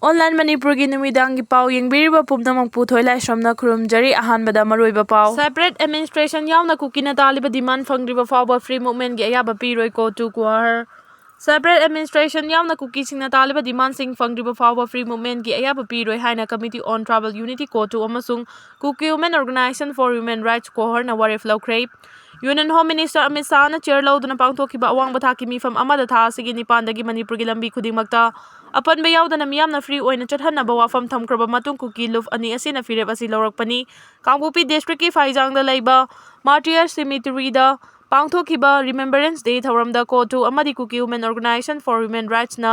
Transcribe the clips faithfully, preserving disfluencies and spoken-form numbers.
Online ꯃꯅꯤꯄꯨꯔꯒꯤ ꯅꯨꯃꯤꯗꯥꯡꯒꯤ ꯄꯥꯎ ꯌꯦꯡꯕꯤꯔꯤꯕ ꯄꯨꯝꯅꯃꯛꯄꯨ ꯊꯣꯏꯂꯥꯏꯁ꯭ꯔꯝꯅ ꯈꯨꯔꯨꯝꯖꯔꯤ꯫ ꯑꯍꯥꯟꯕꯗ ꯃꯔꯨꯑꯣꯏꯕ ꯄꯥꯎ꯫ Separate administration ꯌꯥꯎꯅ ꯀꯨꯀꯤꯅ ꯇꯥꯜꯂꯤꯕ demand ꯐꯪꯗ꯭ꯔꯤꯕ ꯐꯥꯎꯕ free movementꯀꯤ ꯑꯌꯥꯕ ꯄꯤꯔꯣꯏ, CoTU ꯒꯨꯋꯥꯍꯔ꯫ Separate administration ꯌꯥꯎꯅ ꯀꯨꯀꯤꯁꯤꯡꯅ ꯇꯥꯜꯂꯤꯕ demandꯁꯤꯡ ꯐꯪꯗ꯭ꯔꯤꯕ ꯐꯥꯎꯕ free movementꯀꯤ ꯑꯌꯥꯕ ꯄꯤꯔꯣꯏ ꯍꯥꯏꯅ Committee on Tribal Unity, CoTU ꯑꯃꯁꯨꯡ Kuki Women Organization for Human Rights, ꯒꯨꯋꯥꯍꯔꯅ ꯋꯥꯔꯦꯞ ꯂꯧꯈ꯭ꯔꯦ꯫ Union Home Minister Amit ꯁꯥꯍꯅ chair ꯂꯧꯗꯨꯅ ꯄꯥꯡꯊꯣꯛꯈꯤꯕ ꯑꯋꯥꯡꯕ ꯊꯥꯛꯀꯤ ꯃꯤꯐꯝ ꯑꯃꯗ ꯊꯥ ꯑꯁꯤꯒꯤ ꯅꯤꯄꯥꯟꯗꯒꯤ ꯃꯅꯤꯄꯨꯔꯒꯤ ꯂꯝꯕꯤ ꯈꯨꯗꯤꯡꯃꯛꯇ ꯑꯄꯟꯕ ꯌꯥꯎꯗꯅ ꯃꯤꯌꯥꯝꯅ free ꯑꯣꯏꯅ ꯆꯠꯍꯟꯅꯕ ꯋꯥꯐꯝ ꯊꯝꯈ꯭ꯔꯕ ꯃꯇꯨꯡ ꯀꯨꯀꯤ ꯂꯨꯞ ꯑꯅꯤ ꯑꯁꯤꯅ ꯐꯤꯔꯦꯞ ꯑꯁꯤ ꯂꯧꯔꯛꯄꯅꯤ꯫ ꯀꯥꯡꯄꯣꯛꯄꯤ districtꯀꯤ ꯐꯥꯏꯖꯥꯡꯗ ꯂꯩꯕ Martyrs Cemeteryꯗ ꯄꯥꯡꯊꯣꯛꯈꯤꯕ Remembrance Day ꯊꯧꯔꯝꯗ CoTU ꯑꯃꯗꯤ Kuki Women Organization for Human Rightsꯅ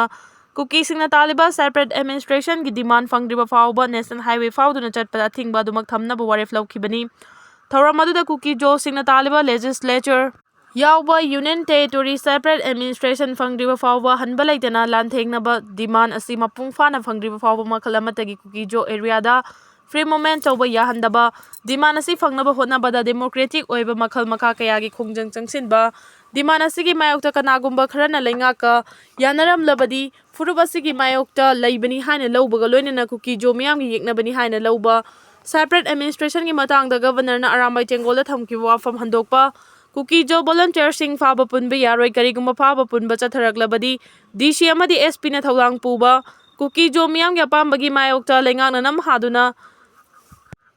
ꯀꯨꯀꯤꯁꯤꯡꯅ ꯇꯥꯜꯂꯤꯕ separate administrationꯒꯤ demand ꯐꯪꯗ꯭ꯔꯤꯕ ꯐꯥꯎꯕ National Highway ꯐꯥꯎꯗꯨꯅ ꯆꯠꯄꯗ ꯑꯊꯤꯡꯕ ꯑꯗꯨꯃꯛ ꯊꯝꯅꯕ ꯋꯥꯔꯦꯞ ꯂꯧꯈꯤꯕꯅꯤ꯫ ꯊꯧꯔꯝ ꯑꯗꯨꯗ ꯀꯨꯀꯤ ꯖꯣꯁꯤꯡꯅ ꯇꯥꯜꯂꯤꯕ legislature ꯌꯥꯎꯕ Union Territory separate administration ꯐꯪꯗ꯭ꯔꯤꯕ ꯐꯥꯎꯕ ꯍꯟꯕ ꯂꯩꯇꯅ ꯂꯥꯟꯊꯦꯡꯅꯕ demand ꯑꯁꯤ ꯃꯄꯨꯡ ꯐꯥꯅ ꯐꯪꯗ꯭ꯔꯤꯕ ꯐꯥꯎꯕ ꯃꯈꯜ ꯑꯃꯠꯇꯒꯤ ꯀꯨꯀꯤ ꯖꯣ areaꯗ free movement ꯇꯧꯕ ꯌꯥꯍꯟꯗꯕ, demand ꯑꯁꯤ ꯐꯪꯅꯕ ꯍꯣꯠꯅꯕꯗ democratic ꯑꯣꯏꯕ ꯃꯈꯜ ꯃꯈꯥ ꯀꯌꯥꯒꯤ ꯈꯣꯡꯖꯪ ꯆꯪꯁꯤꯟꯕ, demand ꯑꯁꯤꯒꯤ ꯃꯥꯌꯣꯛꯇ ꯀꯅꯥꯒꯨꯝꯕ ꯈꯔꯅ ꯂꯩꯉꯥꯛꯀ ꯌꯥꯅꯔꯝꯂꯕꯗꯤ ꯐꯨꯔꯨꯞ ꯑꯁꯤꯒꯤ ꯃꯥꯌꯣꯛꯇ ꯂꯩꯕꯅꯤ ꯍꯥꯏꯅ ꯂꯧꯕꯒ ꯂꯣꯏꯅꯅ ꯀꯨꯀꯤ ꯖꯣ ꯃꯤꯌꯥꯝꯒꯤ ꯌꯦꯛꯅꯕꯅꯤ ꯍꯥꯏꯅ ꯂꯧꯕ, separate administrationꯒꯤ ꯃꯇꯥꯡꯗ governorꯅ ꯑꯔꯥꯝꯕꯥꯏ ꯇꯦꯡꯒꯣꯜꯗ ꯊꯝꯈꯤꯕ ꯋꯥꯐꯝ ꯍꯟꯗꯣꯛꯄ, ꯀꯨꯀꯤ ꯖꯣ volunteerꯁꯤꯡ ꯐꯥꯕ ꯄꯨꯟꯕ ꯌꯥꯔꯣꯏ, ꯀꯔꯤꯒꯨꯝꯕ ꯐꯥꯕ ꯄꯨꯟꯕ ꯆꯠꯊꯔꯛꯂꯕꯗꯤ DC ꯑꯃꯗꯤ SPꯅ ꯊꯧꯗꯥꯡ ꯄꯨꯕ, ꯀꯨꯀꯤ ꯖꯣ ꯃꯤꯌꯥꯝꯒꯤ ꯑꯄꯥꯝꯕꯒꯤ ꯃꯥꯌꯣꯛꯇ ꯂꯩꯉꯥꯛꯅ ꯅꯝꯍꯥꯗꯨꯅ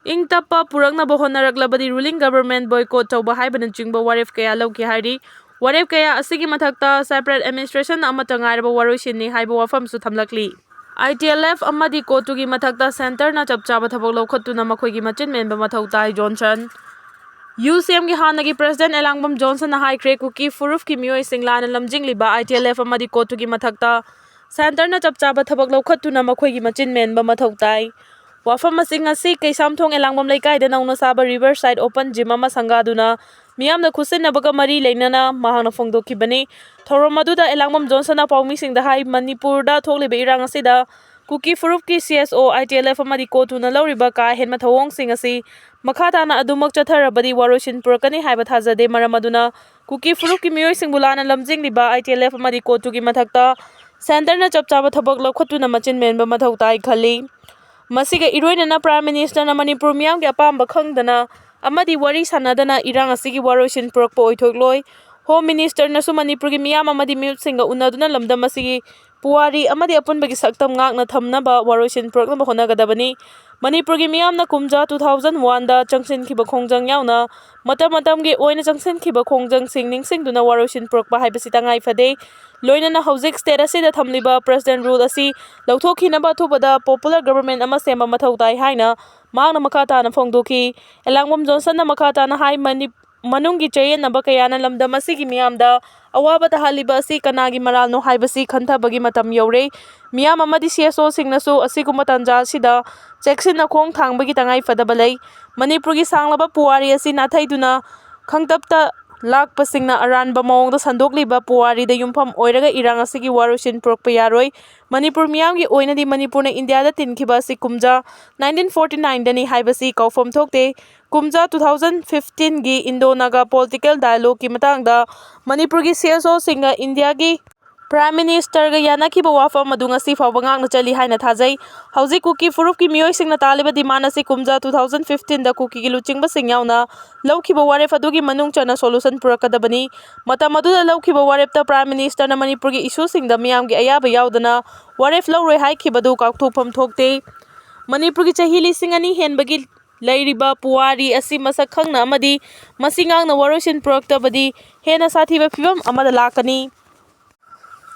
ꯏꯪ ꯇꯞꯄ ꯄꯨꯔꯛꯅꯕ ꯍꯣꯠꯅꯔꯛꯂꯕꯗꯤ ruling government boycott ꯇꯧꯕ ꯍꯥꯏꯕꯅꯆꯤꯡꯕ ꯋꯥꯔꯦꯞ ꯀꯌꯥ ꯂꯧꯈꯤ ꯍꯥꯏꯔꯤ꯫ ꯋꯥꯔꯦꯞ ꯀꯌꯥ ꯑꯁꯤꯒꯤ ꯃꯊꯛꯇ separate administrationꯅ ꯑꯃꯠꯇ ꯉꯥꯏꯔꯕ ꯋꯥꯔꯣꯏꯁꯤꯟꯅꯤ ꯍꯥꯏꯕ ꯋꯥꯐꯝꯁꯨ ꯊꯝꯂꯛꯂꯤ꯫ ITLF ꯑꯃꯗꯤ CoTUꯒꯤ ꯃꯊꯛꯇ centreꯅ ꯆꯞ ꯆꯥꯕ ꯊꯕꯛ ꯂꯧꯈꯠꯇꯨꯅ ꯃꯈꯣꯏꯒꯤ ꯃꯆꯤꯟ ꯃꯦꯟꯕ ꯃꯊꯧ ꯇꯥꯏ, ꯖꯣꯟꯁꯟ꯫ UCMꯒꯤ ꯍꯥꯟꯅꯒꯤ president ꯑꯦꯂꯥꯡꯕꯝ ꯖꯣꯟꯁꯟꯅ ꯍꯥꯏꯈ꯭ꯔꯦ, ꯀꯨꯀꯤ ꯐꯨꯔꯨꯞꯀꯤ ꯃꯤꯑꯣꯏꯁꯤꯡ ꯂꯥꯟꯅ ꯂꯝꯖꯤꯡꯂꯤꯕ ITLF ꯑꯃꯗꯤ CoTUꯒꯤ ꯃꯊꯛꯇ centreꯅ ꯆꯞ ꯆꯥꯕ ꯊꯕꯛ ꯂꯧꯈꯠꯇꯨꯅ ꯃꯈꯣꯏꯒꯤ ꯃꯆꯤꯟ ꯃꯦꯟꯕ ꯃꯊꯧ ꯇꯥꯏ꯫ ꯋꯥꯐꯝ ꯑꯁꯤ ꯉꯁꯤ ꯀꯩꯁꯥꯝꯊꯣꯡ ꯑꯦꯂꯥꯡꯕꯝ ꯂꯩꯀꯥꯏꯗ ꯅꯧꯅ ꯁꯥꯕ Riverside Open Gym ꯑꯃ ꯁꯪꯒꯥꯗꯨꯅ ꯃꯤꯌꯥꯝꯅ ꯈꯨꯠꯁꯤꯟꯅꯕꯒ ꯃꯔꯤ ꯂꯩꯅꯅ ꯃꯍꯥꯛꯅ ꯐꯣꯡꯗꯣꯛꯈꯤꯕꯅꯤ꯫ ꯊꯧꯔꯝ ꯑꯗꯨꯗ ꯑꯦꯂꯥꯡꯕꯝ ꯖꯣꯟꯁꯟꯅ ꯄꯥꯎꯃꯤꯁꯤꯡꯗ ꯍꯥꯏ, ꯃꯅꯤꯄꯨꯔꯗ ꯊꯣꯛꯂꯤꯕ ꯏꯔꯥꯡ ꯑꯁꯤꯗ ꯀꯨꯀꯤ ꯐꯨꯔꯨꯞꯀꯤ CSO, ITLF ꯑꯃꯗꯤ CoTUꯅ ꯂꯧꯔꯤꯕ ꯀꯥ ꯍꯦꯟꯕ ꯊꯧꯑꯣꯡꯁꯤꯡ ꯑꯁꯤ ꯃꯈꯥ ꯇꯥꯅ ꯑꯗꯨꯃꯛ ꯆꯠꯊꯔꯕꯗꯤ ꯋꯥꯔꯣꯏꯁꯤꯟ ꯄꯨꯔꯛꯀꯅꯤ ꯍꯥꯏꯕ ꯊꯥꯖꯗꯦ꯫ ꯃꯔꯝ ꯑꯗꯨꯅ ꯀꯨꯀꯤ ꯐꯨꯔꯨꯞꯀꯤ ꯃꯤꯑꯣꯏꯁꯤꯡꯕꯨ ꯂꯥꯟꯅ ꯂꯝꯖꯤꯡꯂꯤꯕ ITLF ꯑꯃꯗꯤ CoTUꯒꯤ ꯃꯊꯛꯇ ꯁꯦꯟꯇꯔꯅ ꯆꯞ ꯆꯥꯕ ꯊꯕꯛ ꯂꯧꯈꯠꯇꯨꯅ ꯃꯆꯤꯟ ꯃꯦꯟꯕ ꯃꯊꯧ ꯇꯥꯏ ꯈꯜꯂꯤ꯫ ꯃꯁꯤꯒ ꯏꯔꯣꯏꯅꯅ ꯄ꯭ꯔꯥꯏꯝ ꯃꯤꯅꯤꯁꯇꯔꯅ ꯃꯅꯤꯄꯨꯔ ꯃꯤꯌꯥꯝꯒꯤ ꯑꯄꯥꯝꯕ ꯈꯪꯗꯅ ꯑꯃꯗꯤ ꯋꯥꯔꯤ ꯁꯥꯟꯅꯗꯅ ꯏꯔꯥꯡ ꯑꯁꯤꯒꯤ ꯋꯥꯔꯣꯏꯁꯤꯟ ꯄꯨꯔꯛꯄ ꯑꯣꯏꯊꯣꯛꯂꯣꯏ꯫ ꯍꯣꯝ ꯃꯤꯅꯤꯁꯇꯔꯅꯁꯨ ꯃꯅꯤꯄꯨꯔꯒꯤ ꯃꯤꯌꯥꯝ ꯑꯃꯗꯤ ꯃꯤꯍꯨꯠꯁꯤꯡꯒ ꯎꯅꯗꯨꯅ ꯂꯝꯗꯝ ꯑꯁꯤꯒꯤ ꯄꯨꯋꯥꯔꯤ ꯑꯃꯗꯤ ꯑꯄꯨꯟꯕꯒꯤ ꯁꯛꯇꯝ ꯉꯥꯛꯅ ꯊꯝꯅꯕ ꯋꯥꯔꯣꯏꯁꯤꯟ ꯄꯨꯔꯛꯅꯕ ꯍꯣꯠꯅꯒꯗꯕꯅꯤ꯫ ꯃꯅꯤꯄꯨꯔꯒꯤ ꯃꯤꯌꯥꯝꯅ ꯀꯨꯝꯖꯥ two thousand one ꯗ ꯆꯪꯁꯤꯟꯈꯤꯕ ꯈꯣꯡꯖꯪ ꯌꯥꯎꯅ ꯃꯇꯝ ꯃꯇꯝꯒꯤ ꯑꯣꯏꯅ ꯆꯪꯁꯤꯟꯈꯤꯕ ꯈꯣꯡꯖꯪꯁꯤꯡ ꯅꯤꯡꯁꯤꯡꯗꯨꯅ ꯋꯥꯔꯣꯏꯁꯤꯟ ꯄꯨꯔꯛꯄ ꯍꯥꯏꯕꯁꯤ ꯇꯉꯥꯏ ꯐꯗꯦ꯫ ꯂꯣꯏꯅꯅ ꯍꯧꯖꯤꯛ ꯁ꯭ꯇꯦꯠ ꯑꯁꯤꯗ ꯊꯝꯂꯤꯕ ꯄ꯭ꯔꯦꯁꯤꯗꯦꯟ ꯔꯨꯜ ꯑꯁꯤ ꯂꯧꯊꯣꯛꯈꯤꯅꯕ ꯑꯊꯨꯕꯗ ꯄꯣꯄꯨꯂꯔ ꯒꯕꯔꯃꯦꯟ ꯑꯃ ꯁꯦꯝꯕ ꯃꯊꯧ ꯇꯥꯏ ꯍꯥꯏꯅ ꯃꯍꯥꯛꯅ ꯃꯈꯥ ꯇꯥꯅ ꯐꯣꯡꯗꯣꯛꯈꯤ꯫ ꯑꯦꯂꯥꯡꯕꯝ ꯖꯣꯟꯁꯟꯅ ꯃꯈꯥ ꯇꯥꯅ ꯍꯥꯏ, ꯃꯅꯤ-, ꯃꯅꯨꯡꯒꯤ ꯆꯌꯦꯠꯅꯕ ꯀꯌꯥꯅ ꯂꯝꯗꯝ ꯑꯁꯤꯒꯤ ꯃꯤꯌꯥꯝꯗ ꯑꯋꯥꯕ ꯇꯥꯍꯜꯂꯤꯕ ꯑꯁꯤ ꯀꯅꯥꯒꯤ ꯃꯔꯥꯜꯅꯣ ꯍꯥꯏꯕꯁꯤ ꯈꯟꯊꯕꯒꯤ ꯃꯇꯝ ꯌꯧꯔꯦ꯫ ꯃꯤꯌꯥꯝ ꯑꯃꯗꯤ ꯁꯤ ꯑꯦꯁ ꯑꯣꯁꯤꯡꯅꯁꯨ ꯑꯁꯤꯒꯨꯝꯕ ꯇꯥꯟꯖꯥ ꯑꯁꯤꯗ ꯆꯦꯛꯁꯤꯟꯅ ꯈꯣꯡ ꯊꯥꯡꯕꯒꯤ ꯇꯉꯥꯏ ꯐꯗꯕ ꯂꯩ꯫ ꯃꯅꯤꯄꯨꯔꯒꯤ ꯁꯥꯡꯂꯕ ꯄꯨꯋꯥꯔꯤ ꯑꯁꯤ ꯅꯥꯊꯩꯗꯨꯅ ꯈꯪꯇꯞꯇ ꯂꯥꯛꯄꯁꯤꯡꯅ ꯑꯔꯥꯟꯕ ꯃꯑꯣꯡꯗ ꯁꯟꯗꯣꯛꯂꯤꯕ ꯄꯨꯋꯥꯔꯤꯗ ꯌꯨꯝꯐꯝ ꯑꯣꯏꯔꯒ ꯏꯔꯥꯡ ꯑꯁꯤꯒꯤ ꯋꯥꯔꯣꯏꯁꯤꯟ ꯄꯨꯔꯛꯄ ꯌꯥꯔꯣꯏ꯫ ꯃꯅꯤꯄꯨꯔ ꯃꯤꯌꯥꯝꯒꯤ ꯑꯣꯏꯅꯗꯤ ꯃꯅꯤꯄꯨꯔꯅ ꯏꯟꯗꯤꯌꯥꯗ ꯇꯤꯟꯈꯤꯕ ꯑꯁꯤ ꯀꯨꯝꯖꯥ nineteen forty nine ꯗꯅꯤ ꯍꯥꯏꯕꯁꯤ ꯀꯥꯎꯐꯝ ꯊꯣꯛꯇꯦ꯫ ꯀꯨꯝꯖꯥ two thousand fifteen ꯒꯤ Indo-Naga political dialogue ꯀꯤ ꯃꯇꯥꯡꯗ ꯃꯅꯤꯄꯨꯔꯒꯤ ꯁꯤ ꯑꯦꯁ ꯑꯣꯁꯤꯡꯒ ꯏꯟꯗꯤꯌꯥꯒꯤ ꯄ꯭ꯔꯥꯏꯝ ꯃꯤꯅꯤꯁꯇꯔꯒ ꯌꯥꯅꯈꯤꯕ ꯋꯥꯐꯝ ꯑꯗꯨ ꯉꯁꯤ ꯐꯥꯎꯕ ꯉꯥꯛꯅ ꯆꯠꯂꯤ ꯍꯥꯏꯅ ꯊꯥꯖꯩ꯫ ꯍꯧꯖꯤꯛ ꯀꯨꯀꯤ ꯐꯨꯔꯨꯞꯀꯤ ꯃꯤꯑꯣꯏꯁꯤꯡꯅ ꯇꯥꯜꯂꯤꯕ ꯗꯤꯃꯥꯟ ꯑꯁꯤ ꯀꯨꯝꯖꯥ two thousand fifteen ꯗ ꯀꯨꯀꯤꯒꯤ ꯂꯨꯆꯤꯡꯕꯁꯤꯡ ꯌꯥꯎꯅ ꯂꯧꯈꯤꯕ ꯋꯥꯔꯦꯞ ꯑꯗꯨꯒꯤ ꯃꯅꯨꯡ ꯆꯟꯅ ꯁꯣꯂꯨꯁꯟ ꯄꯨꯔꯛꯀꯗꯕꯅꯤ꯫ ꯃꯇꯝ ꯑꯗꯨꯗ ꯂꯧꯈꯤꯕ ꯋꯥꯔꯦꯞꯇ ꯄ꯭ꯔꯥꯏꯝ ꯃꯤꯅꯤꯁꯇꯔꯅ ꯃꯅꯤꯄꯨꯔꯒꯤ ꯏꯁꯨꯁꯤꯡꯗ ꯃꯤꯌꯥꯝꯒꯤ ꯑꯌꯥꯕ ꯌꯥꯎꯗꯅ ꯋꯥꯔꯦꯞ ꯂꯧꯔꯣꯏ ꯍꯥꯏꯈꯤꯕꯗꯨ ꯀꯥꯎꯊꯣꯛꯐꯝ ꯊꯣꯛꯇꯦ꯫ ꯃꯅꯤꯄꯨꯔꯒꯤ ꯆꯍꯤ ꯂꯤꯁꯤꯡ ꯑꯅꯤ ꯍꯦꯟꯕꯒꯤ ꯂꯩꯔꯤꯕ ꯄꯨꯋꯥꯔꯤ ꯑꯁꯤ ꯃꯁꯛ ꯈꯪꯅ ꯑꯃꯗꯤ ꯃꯁꯤ ꯉꯥꯛꯅ ꯋꯥꯔꯣꯏꯁꯤꯟ ꯄꯨꯔꯛꯇꯕꯗꯤ ꯍꯦꯟꯅ ꯁꯥꯊꯤꯕ ꯐꯤꯕꯝ ꯑꯃꯗ ꯂꯥꯛꯀꯅꯤ꯫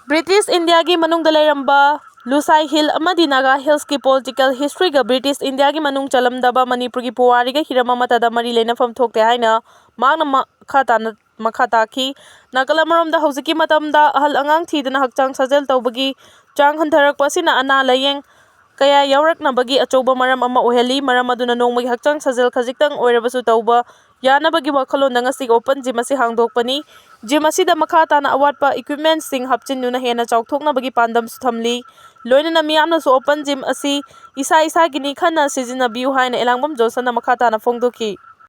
ꯕ꯭ꯔꯤꯇꯤꯁ ꯏꯟꯗꯤꯌꯥꯒꯤ ꯃꯅꯨꯡꯗ ꯂꯩꯔꯝꯕ ꯂꯨꯁꯥꯏ ꯍꯤꯜ ꯑꯃꯗꯤ ꯅꯥꯒꯥ ꯍꯤꯜꯁꯀꯤ ꯄꯣꯂꯤꯇꯤꯀꯦꯜ ꯍꯤꯁꯇ꯭ꯔꯤꯒ ꯕ꯭ꯔꯤꯇꯤꯁ ꯏꯟꯗꯤꯌꯥꯒꯤ ꯃꯅꯨꯡ ꯆꯜꯂꯝꯗꯕ ꯃꯅꯤꯄꯨꯔꯒꯤ ꯄꯨꯋꯥꯔꯤꯒ ꯍꯤꯔꯝ ꯑꯃꯠꯇꯗ ꯃꯔꯤ ꯂꯩꯅꯐꯝ ꯊꯣꯛꯇꯦ ꯍꯥꯏꯅ ꯃꯍꯥꯛꯅ ꯃꯈꯥ ꯇꯥꯅ, ꯃꯈꯥ ꯇꯥꯈꯤ꯫ ꯅꯥꯀꯜ ꯑꯃꯔꯣꯝꯗ ꯍꯧꯖꯤꯛꯀꯤ ꯃꯇꯝꯗ ꯑꯍꯜ ꯑꯉꯥꯡ ꯊꯤꯗꯅ ꯍꯛꯆꯥꯡ ꯁꯥꯖꯦꯜ ꯇꯧꯕꯒꯤ ꯆꯥꯡ ꯍꯟꯊꯔꯛꯄ ꯑꯁꯤꯅ ꯑꯅꯥ ꯂꯥꯌꯦꯡ ꯀꯌꯥ ꯌꯥꯎꯔꯛꯅꯕꯒꯤ ꯑꯆꯧꯕ ꯃꯔꯝ ꯑꯃ ꯑꯣꯏꯍꯜꯂꯤ꯫ ꯃꯔꯝ ꯑꯗꯨꯅ ꯅꯣꯡꯃꯒꯤ ꯍꯛꯆꯥꯡ ꯁꯥꯖꯦꯜ ꯈꯖꯤꯛꯇꯪ ꯑꯣꯏꯔꯕꯁꯨ ꯇꯧꯕ ꯌꯥꯅꯕꯒꯤ ꯋꯥꯈꯜꯂꯣꯟꯗ ꯉꯁꯤꯒꯤ ꯑꯣꯄꯟ ꯖꯤꯝ ꯑꯁꯤ ꯍꯥꯡꯗꯣꯛꯄꯅꯤ꯫ ꯖꯤꯝ ꯑꯁꯤꯗ ꯃꯈꯥ ꯇꯥꯅ ꯑꯋꯥꯠꯄ ꯏꯀ꯭ꯋꯤꯞꯃꯦꯟꯁꯤꯡ ꯍꯥꯞꯆꯤꯟꯗꯨꯅ ꯍꯦꯟꯅ ꯆꯥꯎꯊꯣꯛꯅꯕꯒꯤ ꯄꯥꯟꯗꯝꯁꯨ ꯊꯝꯂꯤ꯫ ꯂꯣꯏꯅꯅ ꯃꯤꯌꯥꯝꯅꯁꯨ ꯑꯣꯄꯟ ꯖꯤꯝ ꯑꯁꯤ ꯏꯁꯥ ꯏꯁꯥꯒꯤꯅꯤ ꯈꯟꯅ ꯁꯤꯖꯤꯟꯅꯕꯤꯌꯨ ꯍꯥꯏꯅ ꯑꯦꯂꯥꯡꯕꯝ ꯖꯣꯟꯁꯟꯅ ꯃꯈꯥ ꯇꯥꯅ ꯐꯣꯡꯗꯣꯛꯈꯤ꯫